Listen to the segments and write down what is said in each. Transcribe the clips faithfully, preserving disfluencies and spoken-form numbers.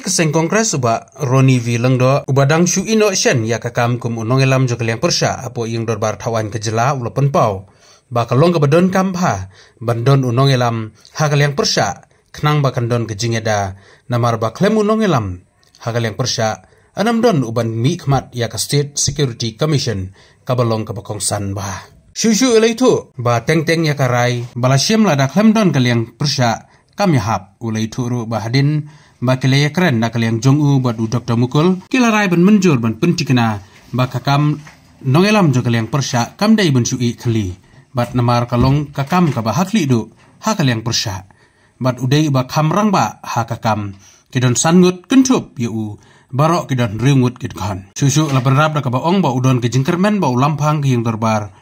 Seng Congress u Bah Ronnie V Lyngdoh, uba dang shu ïehnoh shen ïa ka kam kum u nongïalam jong ka liang pyrshah hapoh ïing dorbar thaw aiñ ka jylla, u la pynpaw ba ka long kaba donkam bha ban don u nongïalam ha ka liang pyrshah, khnang ba kan don ka jingïada, namar ba khlem u nongïalam ha ka liang pyrshah, ynnym don uban mihkhmat ïa ka State Security Commission kaba long kaba kongsan bha. Shuh shuh u la ïathuh ba teng teng ïa ka rai ba la shim lada khlem don ka liang pyrshah kam ïahap. U la ïathuh ruh ba hadien ba ki la ïakren da ka liang jong u bad u Doktor Mukul, ki la rai ban mynjur ban pynthikna ba ka kam nongïalam jong ka liang pyrshah kam dei ban shu ïeh khlieh, bad namar ka long ka kam kaba ha khlieh duh ha ka liang pyrshah. Bad u dei uba kham rangbah ha ka kam. Ki don san ngut kynthup ïa u, baroh ki don hynriew ngut ki dkhot. Shuh shuh la bynrap da kaba ong ba u don ka jingkyrmen ba u lamphang ka ïing dorbar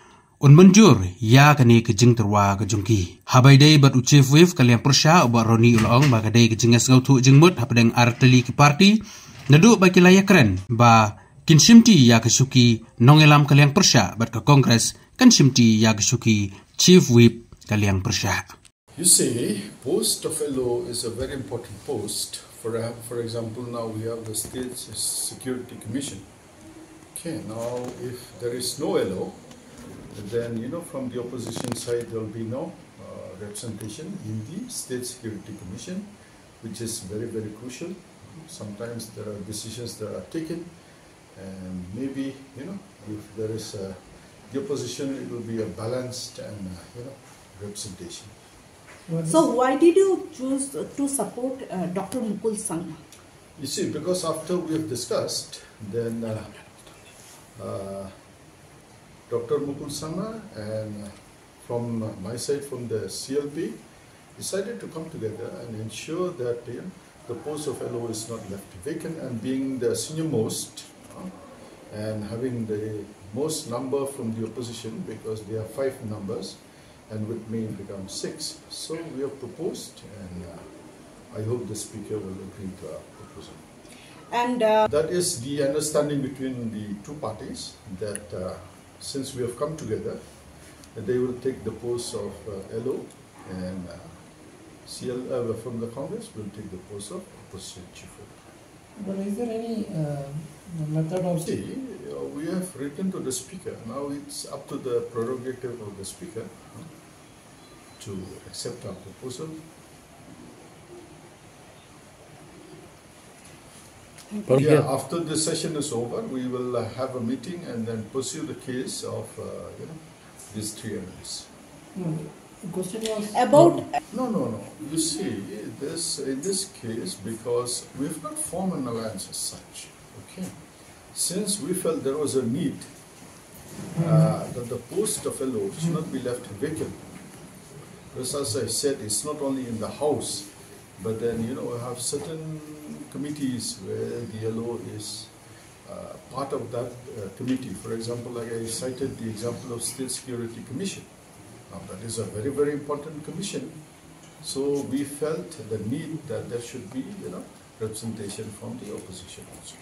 un mynjur ïa kane ka jingtyrwa ka jong ki. Haba ïadei bad u Chief Whip ka liang pyrshah u Bah Ronnie u la ong ba ka dei ka jingïasngewthuh jingmut hapdeng artylli ki party, naduh ba ki la ïakren ba kin shimti ïa ka shuki nongïalam ka liang pyrshah bad ka Congress kan shimti ïa ka shuki Chief Whip ka liang pyrshah. You see, post of L O is a very important post. For, uh, for example, now we have the State Security Commission. Okay, now if there is no L O, then, you know, from the opposition side, there will be no uh, representation in the State Security Commission, which is very, very crucial. Sometimes there are decisions that are taken, and maybe, you know, if there is a, the opposition, it will be a balanced and, uh, you know, representation. So why did you choose to support uh, Doctor Mukul Sangma? You see, because after we have discussed, then uh, uh, Doctor Mukul Sangma and uh, from my side, from the C L P, decided to come together and ensure that, you know, the post of L O is not left vacant, and being the senior most uh, and having the most number from the opposition, because they are five numbers, and with me it becomes six. So we have proposed, and uh, I hope the speaker will agree to our proposal. And uh, that is the understanding between the two parties, that uh, since we have come together, they will take the post of uh, L O, and uh, C L, uh, from the Congress will take the post of opposition chief whip. But is there any uh, method of... See, uh, we have written to the speaker. Now it's up to the prerogative of the speaker uh, to accept our proposal. Yeah, after the session is over, we will uh, have a meeting and then pursue the case of uh, you know, these three M L As. No, the question was about... No, no, no. You see, this, in this case, because we've not formed an alliance as such, okay? Since we felt there was a need uh, that the post of L O should not be left vacant, because as I said, it's not only in the House, but then, you know, we have certain committees where the L O is uh, part of that uh, committee. For example, like I cited the example of State Security Commission. Now, that is a very, very important commission. So we felt the need that there should be, you know, representation from the opposition also.